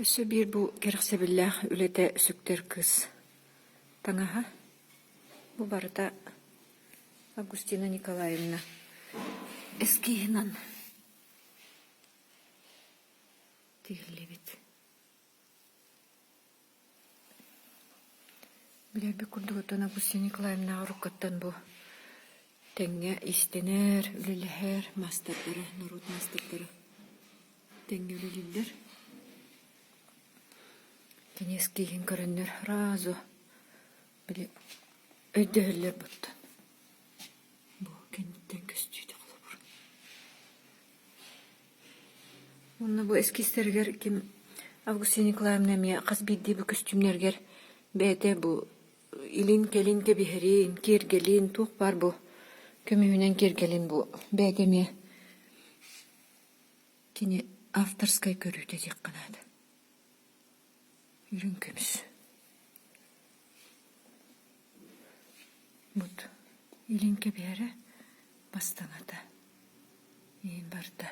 Өссө биир бу кэрэхсэбиллээх үлэтэ сүктэр кыыс таҥаһа. Бу барыта Августина Николаевна эскиһинэн тигиллибит. Билэрбит курдук оттон Августина Николаевнаҕа уруккуттан бу тэҥҥэ иистэнэр, үлэлэһэр маастардара, норуот маастардара тэҥҥэ үлэлииллэр. Кини эскииһин көрөннөр сразу били өйдөһөллөр буттан. Бу кэнниттэн көстүүтэ холобур. Уонна бу эскизтэригэр ким Августина Николаевна эмиэ хас биирдии бу көстүүмнэригэр бэйэтэ бу илин-кэлин кэбиһэрин, киэргэлин, туох баар бу көмүһүнэн киэргэлин бу бэйэтэ эмиэ кини авторскай көрүүтэ диэххэ наада. Үрүҥ көмүс. Бут илин кэбиһэрэ бастаҥата иһин барда.